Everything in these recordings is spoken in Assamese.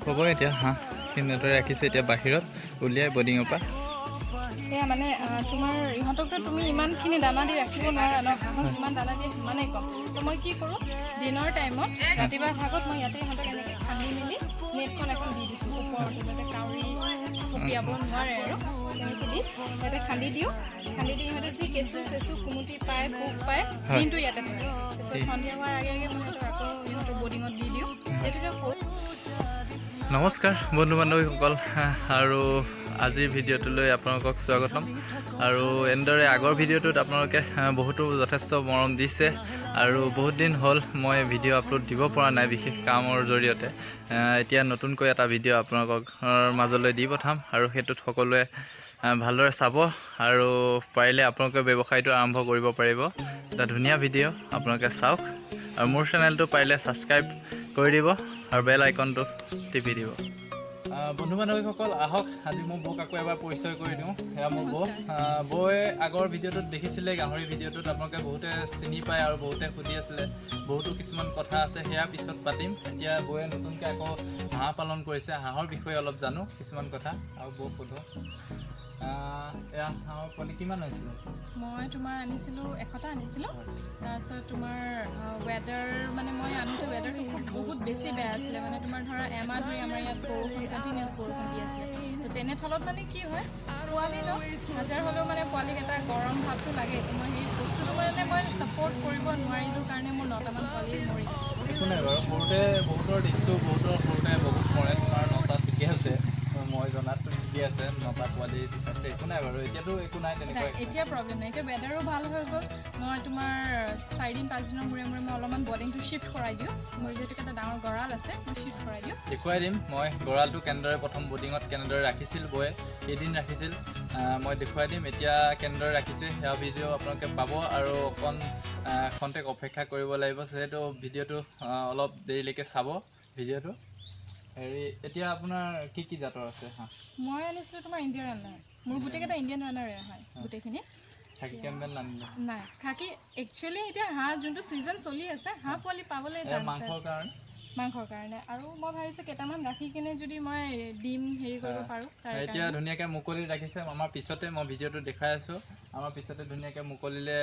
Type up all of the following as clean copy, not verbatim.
দেখুৱাব এতিয়া হাঁহ কেনেদৰে ৰাখিছে এতিয়া বাহিৰত উলিয়াই বৰ্ডিঙৰ পৰা। সেয়া মানে তোমাৰ ইহঁতকতো তুমি ইমানখিনি দানা দি ৰাখিব নোৱাৰা ন। হাঁহক যিমান দানা দিয়ে সিমানেই কম। তো মই কি কৰোঁ, দিনৰ টাইমত ৰাতিপুৱাৰ ভাগত মই ইয়াতে ইহঁতক এনেকৈ খান্দি মেলি নেটখন এখন দি দিছোঁ ওপৰতে, যাতে কাউৰী খুপিয়াব নোৱাৰে আৰু তেনেকৈ দি ইয়াতে খান্দি দিওঁ। খান্দি দি ইহঁতে যি কেঁচু চেঁচু, কুমুটি পায়, পোক পায়, দিনটো ইয়াতে থাকে। তাৰপিছত সন্ধিয়া হোৱাৰ আগে আগে মই ইহঁতক আকৌ ইহঁতৰ বৰ্ডিঙত দি দিওঁ, যিহেতুকে সৰু। নমস্কাৰ বন্ধু বান্ধৱীসকল আৰু আজিৰ ভিডিঅ'টোলৈ আপোনালোকক স্বাগতম। আৰু এনেদৰে আগৰ ভিডিঅ'টোত আপোনালোকে বহুতো যথেষ্ট মৰম দিছে আৰু বহুত দিন হ'ল মই ভিডিঅ' আপলোড দিব পৰা নাই বিশেষ কামৰ জৰিয়তে। এতিয়া নতুনকৈ এটা ভিডিঅ' আপোনালোকৰ মাজলৈ দি পঠাম আৰু সেইটোত সকলোৱে ভালদৰে চাব আৰু পাৰিলে আপোনালোকে ব্যৱসায়টো আৰম্ভ কৰিব পাৰিব। এটা ধুনীয়া ভিডিঅ', আপোনালোকে চাওক আৰু মোৰ চেনেলটো পাৰিলে ছাবস্ক্ৰাইব কৰি দিব আৰু বেল আইকনটো টিপি দিব। বন্ধু বান্ধৱীসকল, আহক আজি মোৰ বৌক আকৌ এবাৰ পৰিচয় কৰি দিওঁ। সেয়া মোৰ বৌ। বৌয়ে আগৰ ভিডিঅ'টোত দেখিছিলে, গাহৰি ভিডিঅ'টোত আপোনালোকে বহুতে চিনি পায় আৰু বহুতে সুধি আছিলে। বহুতো কিছুমান কথা আছে, সেয়া পিছত পাতিম। এতিয়া বৌয়ে নতুনকৈ আকৌ হাঁহ পালন কৰিছে। হাঁহৰ বিষয়ে অলপ জানো কিছুমান কথা আৰু বৌক সোধোঁ। এয়া হাঁহৰ পোৱালি কিমান হৈছিলে? মই তোমাৰ আনিছিলোঁ, 100টা আনিছিলোঁ। তাৰপিছত তোমাৰ ৱেডাৰ, মানে মই আনোতে ৱেডাৰটো খুব বহুত বেছি বেয়া আছিলে। মানে তোমাৰ ধৰা এমাহ ধৰি আমাৰ ইয়াত বৰষুণ, কণ্টিনিউৱাছ বৰষুণ দি আছিলে। তো তেনেথলত মানে কি হয়, পোৱালি ন, হাজাৰ হ'লেও মানে পোৱালিক এটা গৰম ভাৱটো লাগে। তো মই সেই বস্তুটো মানে মই ছাপৰ্ট কৰিব নোৱাৰিলোঁ কাৰণে মোৰ 9টামান পোৱালি মৰিলে। একো নাই বাৰু, সৰুতে বহুতৰ দেখিছোঁ, বহুতৰ সৰুতে বহুত মৰে। তোমাৰ 9টা ঠিকে আছে, মই জনাত ঠিকে আছে, 9টা পোৱালি আছে। একো নাই বাৰু, এতিয়াতো একো নাই তেনেকুৱা। নাই। একো নাই। এতিয়া প্ৰব্লেম নাই, এতিয়া ৱেডাৰো ভাল হৈ গ'ল। মই তোমাৰ 4 দিন 5 দিনৰ মূৰে মূৰে মই অলপমান বৰ্ডিংটো শ্বিফ্ট কৰাই দিওঁ। মোৰ যিহেতুকে এটা ডাঙৰ গঁৰাল আছে, মই শ্বিফ্ট কৰাই দিওঁ। দেখুৱাই দিম মই গঁৰালটো কেনেদৰে প্ৰথম বৰ্ডিঙত কেনেদৰে ৰাখিছিল, বৌয়ে কেইদিন ৰাখিছিল, মই দেখুৱাই দিম। এতিয়া কেনেদৰে ৰাখিছে সেয়া ভিডিঅ' আপোনালোকে পাব আৰু অকণ খন্তেক অপেক্ষা কৰিব লাগিব, যিহেতু ভিডিঅ'টো অলপ দেৰিলৈকে চাব ভিডিঅ'টো। হেৰি, এতিয়া আপোনাৰ কি কি জাতৰ আছে হাঁহ? মই আনিছিলোঁ তোমাৰ ইণ্ডিয়ান ৰানাৰ। মোৰ গোটেইকেইটা ইণ্ডিয়ান ৰানাৰে হয় গোটেইখিনি। খাকী কেম্বেল নানিলে? নাই, খাকী একচুৱেলি এতিয়া হাঁহ যোনটো ছিজন চলি আছে, হাঁহ পোৱালি পাবলৈ এয়া টান। মাংসৰ কাৰণে? মাংসৰ কাৰণে আৰু মই ভাবিছোঁ কেইটামান ৰাখি কিনে যদি মই ডিম হেৰি কৰিব পাৰোঁ তাৰ এতিয়া কাৰণে। ধুনীয়াকৈ মুকলিত ৰাখিছে। আমাৰ পিছতে মই ভিডিঅ'টো দেখুৱাই আছোঁ। আমাৰ পিছতে ধুনীয়াকৈ মুকলিলে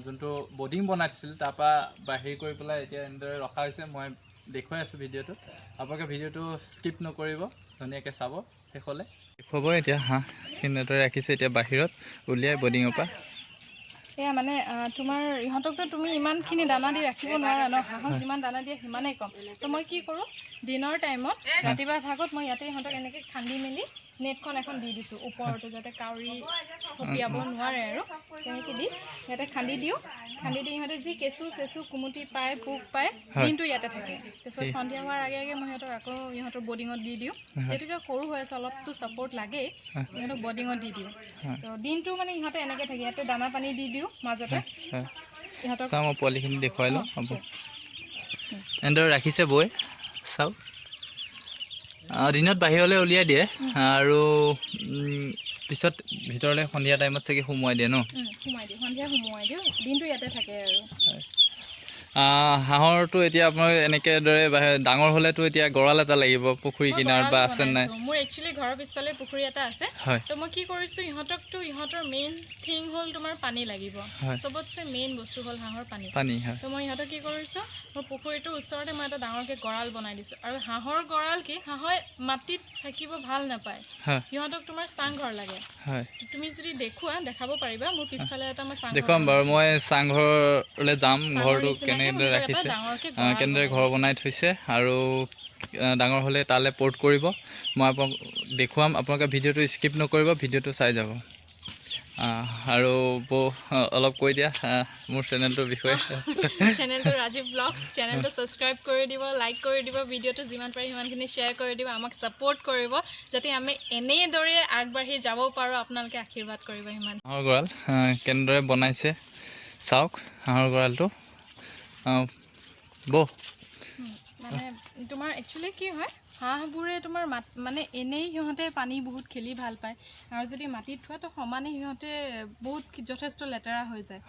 যোনটো বৰ্ডিং বনাই থৈছিল, তাৰপৰা বাহিৰ কৰি পেলাই এতিয়া এনেদৰে ৰখা হৈছে। মই দেখুৱাই আছোঁ ভিডিঅ'টোত। আপোনালোকে ভিডিঅ'টো স্কিপ নকৰিব, ধুনীয়াকৈ চাব শেষলৈ। দেখুৱাব এতিয়া হাঁহ কেনেদৰে ৰাখিছে এতিয়া বাহিৰত উলিয়াই বৰ্ডিঙৰ পৰা। এয়া মানে তোমাৰ ইহঁতকতো তুমি ইমানখিনি দানা দি ৰাখিব নোৱাৰা ন। হাঁহক যিমান দানা দিয়ে সিমানেই কম। তো মই কি কৰোঁ, দিনৰ টাইমত ৰাতিপুৱাৰ ভাগত মই ইয়াতে ইহঁতক এনেকৈ খান্দি মেলি নেটখন এখন দি দিছোঁ ওপৰতে, যাতে কাউৰী খুপিয়াব নোৱাৰে আৰু তেনেকৈ দি ইয়াতে খান্দি দিওঁ। খান্দি দি ইহঁতে যি কেঁচু চেঁচু, কুমুটি পায়, পোক পায়, দিনটো ইয়াতে থাকে। তাৰপিছত সন্ধিয়া হোৱাৰ আগে আগে মই সিহঁতক আকৌ ইহঁতৰ বৰ্ডিঙত দি দিওঁ। যিহেতুকে সৰু হৈ আছে, অলপতো ছাপৰ্ট লাগেই, ইহঁতক বৰ্ডিঙত দি দিওঁ। তো দিনটো মানে ইহঁতে এনেকৈ থাকে, ইয়াতে দানা পানী দি দিওঁ মাজতে ইহঁতক। চাওঁ, মই পোৱালিখিনি দেখুৱাই লওঁ। হ'ব, এনেদৰে ৰাখিছে বৌয়ে, চাওক। দিনত বাহিৰলৈ উলিয়াই দিয়ে আৰু পিছত ভিতৰলৈ সন্ধিয়া টাইমত চাগে সোমোৱাই দিয়ে ন? সোমাই দিওঁ, সন্ধিয়া সোমোৱাই দিওঁ। দিনটো ইয়াতে থাকে আৰু। হাঁহৰটো এতিয়া আপোনাৰ এনেকেদৰে ডাঙৰ হ'লেতো এতিয়া গঁৰাল এটা লাগিব পুখুৰী মই কিনাৰত বা গঁৰাল আছে নাই? বনাইছোঁ। মোৰ একচুৱেলি ঘৰৰ পিছফালে পুখুৰী এটা আছে। তো মই কি কৰিছোঁ, ইহঁতকতো ইহঁতৰ মেইন থিং হ'ল তোমাৰ পানী লাগিব। চবতছে মেইন বস্তু হ'ল হাঁহৰ পানী। পানী, হয়। তো মই ইহঁতক কি কৰিছোঁ, মোৰ পুখুৰীটোৰ ওচৰতে মই এটা ডাঙৰকৈ গঁৰাল বনাই দিছোঁ। আৰু হাঁহৰ গঁৰাল কি, হাঁহে মাটিত থাকিব ভাল নাপায়। সিহঁতক তোমাৰ চাংঘৰ লাগে। তুমি যদি দেখুওৱা, দেখাব পাৰিবা। মোৰ পিছফালে এটা মই চাংঘৰ দেখুৱাম বাৰু। মই চাংঘৰলৈ যাম। চাংঘৰ ঘৰটো নিচিনাকে কেনেদৰে মই এটা ৰাখিছে, ডাঙৰকে গঁৰাল কেনেদৰে বনাই ঘৰ দিছোঁ। বনাই থৈছে আৰু ডাঙৰ হ'লে তালৈ পৰ্ট কৰিব। মই আপোনাক দেখুৱাম। আপোনালোকে ভিডিঅ'টো স্কিপ নকৰিব, ভিডিঅ'টো চাই যাব। আৰু বৌ, অলপ কৈ দিয়া মোৰ চেনেলটোৰ বিষয়ে। চেনেলটো ৰাজীৱ ব্লগছ। চেনেলটো ছাবস্ক্ৰাইব কৰি দিব, লাইক কৰি দিব, ভিডিঅ'টো যিমান পাৰি সিমানখিনি শ্বেয়াৰ কৰি দিব, আমাক ছাপৰ্ট কৰিব, যাতে আমি এনেদৰে আগবাঢ়ি যাব পাৰোঁ। আপোনালোকে আশীৰ্বাদ কৰিব সিমান। হাঁহৰ গঁৰাল কেনেদৰে বনাইছে চাওক হাঁহৰ গঁৰালটো। বৌ। মানে তোমাৰ একচুৱেলি কি হয়, হাঁহবোৰে তোমাৰ মাত মানে এনেই সিহঁতে পানী বহুত খেলি ভাল পায় আৰু যদি মাটিত থোৱা তো সমানে সিহঁতে বহুত যথেষ্ট লেতেৰা হৈ যায়।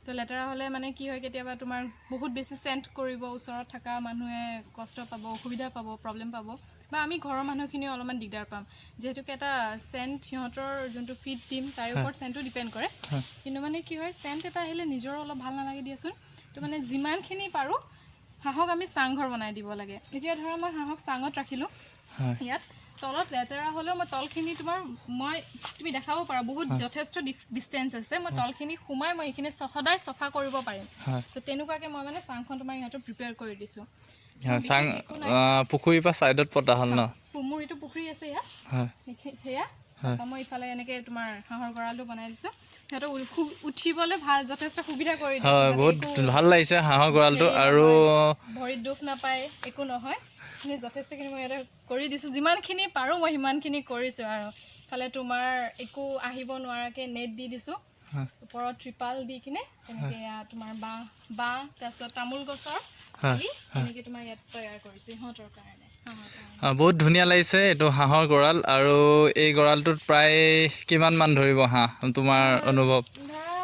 তো লেতেৰা হ'লে মানে কি হয়, কেতিয়াবা তোমাৰ বহুত বেছি চেণ্ট কৰিব, ওচৰত থকা মানুহে কষ্ট পাব, অসুবিধা পাব, প্ৰব্লেম পাব। বা আমি ঘৰৰ মানুহখিনিও অলপমান দিগদাৰ পাম, যিহেতুকে এটা চেণ্ট সিহঁতৰ যোনটো ফিড দিম তাৰে ওপৰত চেণ্টটো ডিপেণ্ড কৰে। কিন্তু মানে কি হয়, চেণ্ট এটা আহিলে নিজৰো অলপ ভাল নালাগে দিয়াচোন। তো মানে যিমানখিনি পাৰোঁ হাঁহক আমি চাংঘৰ বনাই দিব লাগে। এতিয়া ধৰা মই হাঁহক চাঙত ৰাখিলোঁ, ইয়াত তলত লেতেৰা হ'লেও মই তলখিনি তোমাৰ মই তুমি দেখাব পাৰা, বহুত যথেষ্ট ডিষ্টেঞ্চ আছে, মই তলখিনি সোমাই মই এইখিনি সদায় চফা কৰিব পাৰিম। তো তেনেকুৱাকৈ মই মানে চাংখন তোমাৰ ইহঁতক প্ৰিপেয়াৰ কৰি দিছোঁ। চাং পুখুৰীৰ পৰা ছাইডত পতা হ'ল ন? মোৰ এইটো পুখুৰী আছে ইয়াত, সেয়া মই ইফালে এনেকৈ তোমাৰ হাঁহৰ গঁৰালটো বনাই দিছোঁ, সিহঁতক উঠিবলৈ ভাল যথেষ্ট সুবিধা কৰি দিছোঁ। হয়, বহুত ভাল লাগিছে হাঁহৰ গঁৰালটো, আৰু ভৰিত দুখ নাপায়, একো নহয়, যথেষ্টখিনি মই ইয়াতে কৰি দিছোঁ, যিমানখিনি পাৰোঁ মই সিমানখিনি কৰিছোঁ। আৰু ইফালে তোমাৰ একো আহিব নোৱাৰাকৈ নেট দি দিছোঁ, ওপৰত ত্ৰিপাল দি কিনে তেনেকৈ তোমাৰ বাঁহ তাৰপিছত তামোল গছৰ পুলি তেনেকৈ তোমাৰ ইয়াত তৈয়াৰ কৰিছোঁ ইহঁতৰ কাৰণে। বহুত ধুনীয়া লাগিছে এইটো হাঁহৰ গঁৰাল। আৰু এই গঁৰালটোত প্ৰায় কিমানমান ধৰিব হাঁহ, তোমাৰ অনুভৱ? ধৰা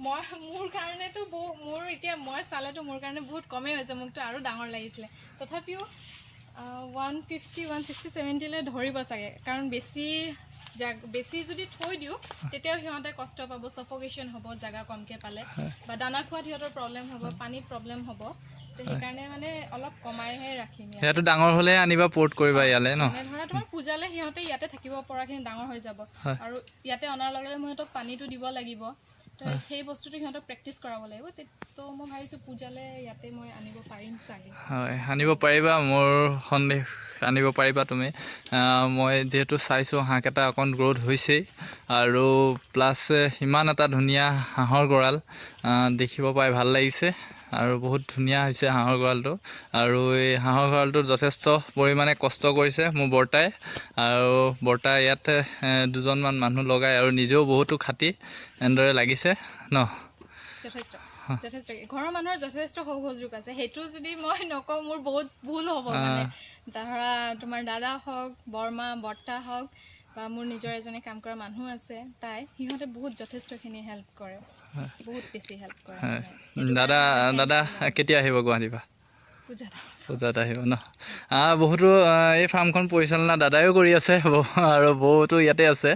মই মোৰ কাৰণেতো মোৰ এতিয়া মই চালেতো মোৰ কাৰণে বহুত কমেই হৈছে, মোকতো আৰু ডাঙৰ লাগিছিলে, তথাপিও 150 160 70লৈ ধৰিব চাগে, কাৰণ বেছি যদি থৈ দিওঁ তেতিয়াও সিহঁতে কষ্ট পাব, ছাফ'কেশ্যন হ'ব জেগা কমকৈ পালে, বা দানা খোৱাত সিহঁতৰ প্ৰব্লেম হ'ব, পানীত প্ৰব্লেম হ'ব। তো সেইকাৰণে মানে অলপ কমাইহে ৰাখিম। সিহঁতো ডাঙৰ হ'লেহে আনিবা, প'ৰ্ট কৰিবা ইয়ালৈ ন? মানে ধৰা তোমাৰ পূজালৈ সিহঁতে ইয়াতে থাকিব পৰাখিনি ডাঙৰ হৈ যাব, আৰু ইয়াতে অনাৰ লগে লগে মই সিহঁতক পানীটো দিব লাগিব, তো সেই বস্তুটো সিহঁতক প্ৰেক্টিচ কৰাব লাগিব। তো মই ভাবিছোঁ পূজালৈ ইয়াতে মই আনিব পাৰিম চাগে। হয়, আনিব পাৰিবা, মোৰ সন্দেহ আনিব পাৰিবা তুমি। মই যিহেতু চাইছোঁ হাঁহকেইটা অকণ গ্ৰ'থ হৈছেই, আৰু প্লাছ ইমান এটা ধুনীয়া হাঁহৰ গঁৰাল দেখিব পাই ভাল লাগিছে, আৰু বহুত ধুনীয়া হৈছে হাঁহৰ গঁৰালটো। আৰু এই হাঁহৰ গঁৰালটোত যথেষ্ট পৰিমাণে কষ্ট কৰিছে মোৰ বৰ্তাই, আৰু বৰ্তাই ইয়াত দুজনমান মানুহ লগাই আৰু নিজেও বহুতো খাটি এনেদৰে লাগিছে ন? যথেষ্ট যথেষ্ট ঘৰৰ মানুহৰ যথেষ্ট সহযোগ আছে, সেইটো যদি মই নকওঁ মোৰ বহুত ভুল হ'ব। মানে ধৰা তোমাৰ দাদা হওক, বৰমা বৰ্তা হওক, বা মোৰ নিজৰ এজনী কাম কৰা মানুহ আছে, তাই সিহঁতে বহুত যথেষ্টখিনি হেল্প কৰে, বহুত বেছি হেল্প কৰে। দাদা দাদা কেতিয়া আহিব গুৱাহাটীৰ পৰা? পূজাত আহিব ন? বহুতো এই ফাৰ্মখন পৰিচালনা দাদায়ো কৰি আছে, আৰু বহুতো ইয়াতে আছে,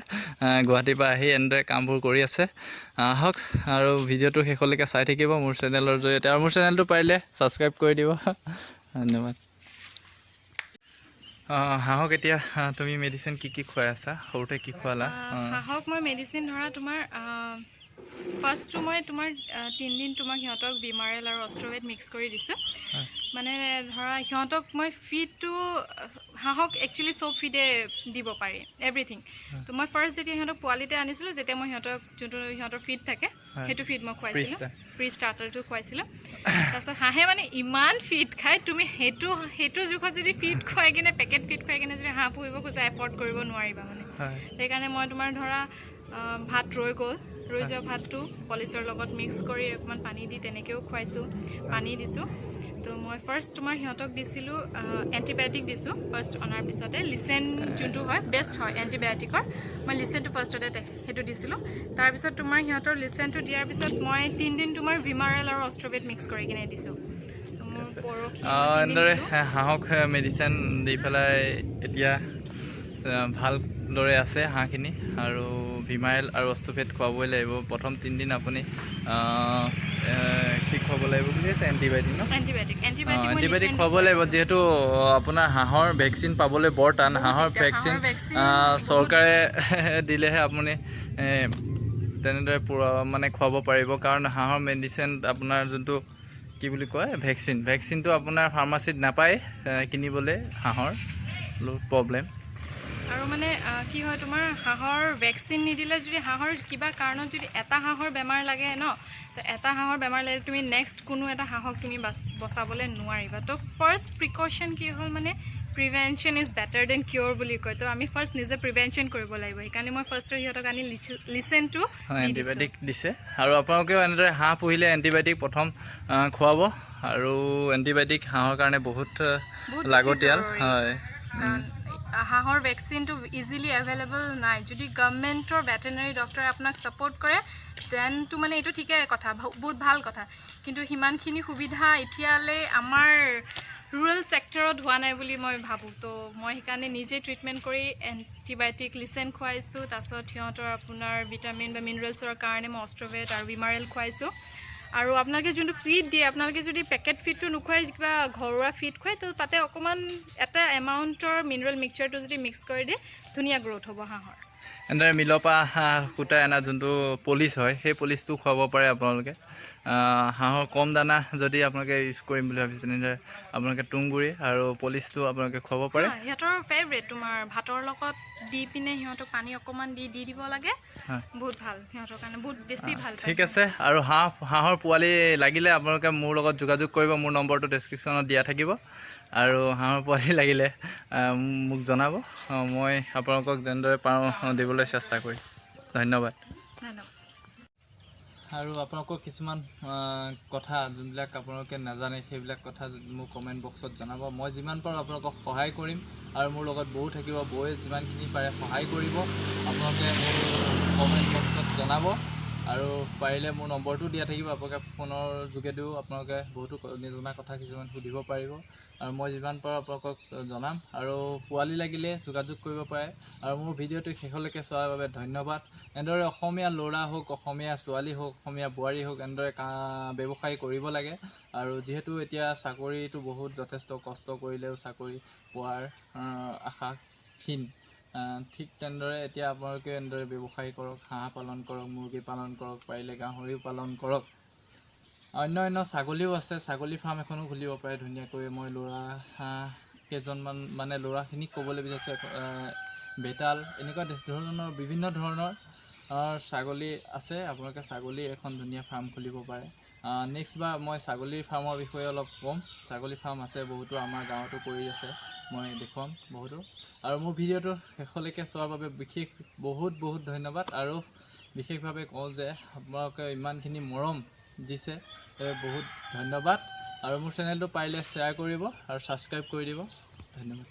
গুৱাহাটীৰ পৰা আহি এনেদৰে কামবোৰ কৰি আছে। আহক আৰু ভিডিঅ'টো শেষলৈকে চাই থাকিব মোৰ চেনেলৰ জৰিয়তে, আৰু মোৰ চেনেলটো পাৰিলে ছাবস্ক্ৰাইব কৰি দিব। ধন্যবাদ। হাঁহক এতিয়া তুমি মেডিচিন কি কি খুৱাই আছা? সৰুতে কি খুৱালা? হাঁহক মই মেডিচিন ধৰা তোমাৰ ফাৰ্ষ্টটো মই তোমাৰ 3 দিন তোমাক সিহঁতক বিমাৰেল আৰু অষ্ট্ৰৱেট মিক্স কৰি দিছোঁ। মানে ধৰা সিহঁতক মই ফিডটো, হাঁহক একচুৱেলি চব ফিডে দিব পাৰি, এভৰিথিং। তো মই ফাৰ্ষ্ট যেতিয়া সিহঁতক পোৱালিতে আনিছিলোঁ তেতিয়া মই সিহঁতক যোনটো সিহঁতৰ ফিড থাকে সেইটো ফিড মই খুৱাইছিলোঁ, প্ৰি ষ্টাৰ্টাৰটো খুৱাইছিলোঁ। তাৰপিছত হাঁহে মানে ইমান ফিড খায়, তুমি সেইটো জোখত যদি ফিড খুৱাই কিনে, পেকেট ফিড খুৱাই কিনে যদি হাঁহ পুহিব খোজা এফৰ্ড কৰিব নোৱাৰিবা মানে। সেইকাৰণে মই তোমাৰ ধৰা ভাত ৰৈ গ'ল, ৰৈ যোৱা ভাতটো পলিচৰ লগত মিক্স কৰি অকণমান পানী দি তেনেকৈও খুৱাইছোঁ, পানী দিছোঁ। তো মই ফাৰ্ষ্ট তোমাৰ সিহঁতক দিছিলোঁ এণ্টিবায়'টিক দিছোঁ ফাৰ্ষ্ট অনাৰ পিছতে, লিচেন যোনটো হয় বেষ্ট হয় এণ্টিবায়'টিকৰ, মই লিচেনটো ফাৰ্ষ্টতে সেইটো দিছিলোঁ। তাৰপিছত তোমাৰ সিহঁতৰ লিচেনটো দিয়াৰ পিছত মই 3 দিন তোমাৰ ভিমাৰেল আৰু অষ্ট্ৰবেট মিক্স কৰি কিনে দিছোঁ। এনেদৰে হাঁহক মেডিচিন দি পেলাই এতিয়া ভালদৰে আছে হাঁহখিনি, আৰু ভিমাইল আৰু অষ্ট্ৰফেট খুৱাবই লাগিব প্ৰথম 3 দিন। আপুনি কি খুৱাব লাগিব বুলি কৈছে? এণ্টিবায়'টিক ন? এণ্টিবায়'টিক খুৱাব লাগিব, যিহেতু আপোনাৰ হাঁহৰ ভেকচিন পাবলৈ বৰ টান। হাঁহৰ ভেকচিন চৰকাৰে দিলেহে আপুনি তেনেদৰে মানে খুৱাব পাৰিব, কাৰণ হাঁহৰ মেডিচিন আপোনাৰ যোনটো কি বুলি কয় ভেকচিনটো আপোনাৰ ফাৰ্মাচীত নাপায় কিনিবলৈ, হাঁহৰ প্ৰব্লেম। আৰু মানে কি হয় তোমাৰ হাঁহৰ ভেকচিন নিদিলে যদি হাঁহৰ কিবা কাৰণত যদি এটা হাঁহৰ বেমাৰ লাগে ন, তো এটা হাঁহৰ বেমাৰ লাগিলে তুমি নেক্সট কোনো এটা হাঁহক তুমি বচাবলৈ নোৱাৰিবা। তো ফাৰ্ষ্ট প্ৰিকশ্যন কি হ'ল মানে prevention is better than cure বুলি কয়। তো আমি ফাৰ্ষ্ট নিজে প্ৰিভেনশ্যন কৰিব লাগিব, সেইকাৰণে মই ফাৰ্ষ্ট সিহঁতক আনি লিচেনটো এণ্টিবায়'টিক দিছে। আৰু আপোনালোকেও এনেদৰে হাঁহ পুহিলে এণ্টিবায়'টিক প্ৰথম খুৱাব, আৰু এণ্টিবায়'টিক হাঁহৰ কাৰণে বহুত লাগতিয়াল হয়। হাঁহৰ ভেকচিনটো ইজিলি এভেইলেবল নাই, যদি গভমেণ্টৰ ভেটেনাৰী ডক্টৰে আপোনাক ছাপৰ্ট কৰে দেনটো মানে এইটো ঠিকেই কথা, বহুত ভাল কথা। কিন্তু সিমানখিনি সুবিধা এতিয়ালৈ আমাৰ ৰুৰেল ছেক্টৰত হোৱা নাই বুলি মই ভাবোঁ। তো মই সেইকাৰণে নিজে ট্ৰিটমেণ্ট কৰি এণ্টিবায়'টিক লিচেন খুৱাইছোঁ। তাৰপিছত সিহঁতৰ আপোনাৰ ভিটামিন বা মিনাৰেলছৰ কাৰণে মই অষ্ট্ৰভেট আৰু বিমাৰেল খুৱাইছোঁ। আৰু আপোনালোকে যোনটো ফিড দিয়ে, আপোনালোকে যদি পেকেট ফিডটো নোখোৱাই কিবা ঘৰুৱা ফিড খুৱায়, তো তাতে অকণমান এটা এমাউণ্টৰ মিনাৰেল মিক্সাৰটো যদি মিক্স কৰি দিয়ে, ধুনীয়া গ্ৰ'থ হ'ব হাঁহৰ। এনেদৰে মিলৰ পৰা হাঁহ কুটাই অনা যোনটো পলিচ হয়, সেই পলিচটো খুৱাব পাৰে আপোনালোকে। হাঁহৰ কম দানা যদি আপোনালোকে ইউজ কৰিম বুলি ভাবিছে, তেনেদৰে আপোনালোকে তুঁহগুৰি আৰু পলিচটো আপোনালোকে খুৱাব পাৰে। হয়, সিহঁতৰ ফেভৰেট তোমাৰ ভাতৰ লগত দি পিনে সিহঁতক পানী অকণমান দি দি দিব লাগে। বহুত ভাল সিহঁতৰ কাৰণে, বহুত বেছি ভাল পায়। ঠিক আছে। আৰু হাঁহৰ পোৱালি লাগিলে আপোনালোকে মোৰ লগত যোগাযোগ কৰিব। মোৰ নম্বৰটো ডেছক্ৰিপশ্যনত দিয়া থাকিব। আৰু হাঁহৰ পোৱালি লাগিলে মোক জনাব। মই আপোনালোকক যেনেদৰে পাৰোঁ দিবলৈ চেষ্টা কৰিম। ধন্যবাদ। ধন্যবাদ। আৰু আপোনালোকৰ কিছুমান কথা যোনবিলাক আপোনালোকে নাজানে, সেইবিলাক কথা মোক কমেণ্ট বক্সত জনাব। মই যিমান পাৰোঁ আপোনালোকক সহায় কৰিম। আৰু মোৰ লগত বৌ থাকিব, বৌয়ে যিমানখিনি পাৰে সহায় কৰিব। আপোনালোকে মোৰ কমেণ্ট বক্সত জনাব আৰু পাৰিলে মোৰ নম্বৰটো দিয়া থাকিব। আপোনালোকে ফোনৰ যোগেদিও আপোনালোকে বহুতো নজনা কথা কিছুমান সুধিব পাৰিব আৰু মই যিমান পাৰোঁ আপোনালোকক জনাম। আৰু পোৱালি লাগিলে যোগাযোগ কৰিব পাৰে। আৰু মোৰ ভিডিঅ'টো শেষলৈকে চোৱাৰ বাবে ধন্যবাদ। এনেদৰে অসমীয়া ল'ৰা হওক, অসমীয়া ছোৱালী হওক, অসমীয়া বোৱাৰী হওক, এনেদৰে ব্যৱসায় কৰিব লাগে। আৰু যিহেতু এতিয়া চাকৰিটো বহুত যথেষ্ট কষ্ট কৰিলেও চাকৰি পোৱাৰ আশা ক্ষীণ, ঠিক তেনেদৰে এতিয়া আপোনালোকে এনেদৰে ব্যৱসায় কৰক, হাঁহ পালন কৰক, মুৰ্গী পালন কৰক, পাৰিলে গাহৰিও পালন কৰক, অন্য অন্য ছাগলীও আছে, ছাগলী ফাৰ্ম এখনো খুলিব পাৰে ধুনীয়াকৈ। মই ল'ৰা কেইজনমান মানে ল'ৰাখিনিক ক'বলৈ বিচাৰিছোঁ, বেতাল এনেকুৱা ধৰণৰ বিভিন্ন ধৰণৰ ছাগলী আছে। আপোনালোকে ছাগলী এখন ধুনীয়া ফাৰ্ম খুলিব পাৰে। নেক্সট বাৰ মই ছাগলীৰ ফাৰ্মৰ বিষয়ে অলপ ক'ম। ছাগলী ফাৰ্ম আছে বহুতো, আমাৰ গাঁৱতো কৰি আছে, মই দেখুৱাম বহুতো। আৰু মোৰ ভিডিঅ'টো শেষলৈকে চোৱাৰ বাবে বিশেষ বহুত বহুত ধন্যবাদ। আৰু বিশেষভাৱে কওঁ যে আপোনালোকে ইমানখিনি মৰম দিছে, সেইবাবে বহুত ধন্যবাদ। আৰু মোৰ চেনেলটো পাৰিলে শ্বেয়াৰ কৰিব আৰু ছাবস্ক্ৰাইব কৰি দিব। ধন্যবাদ।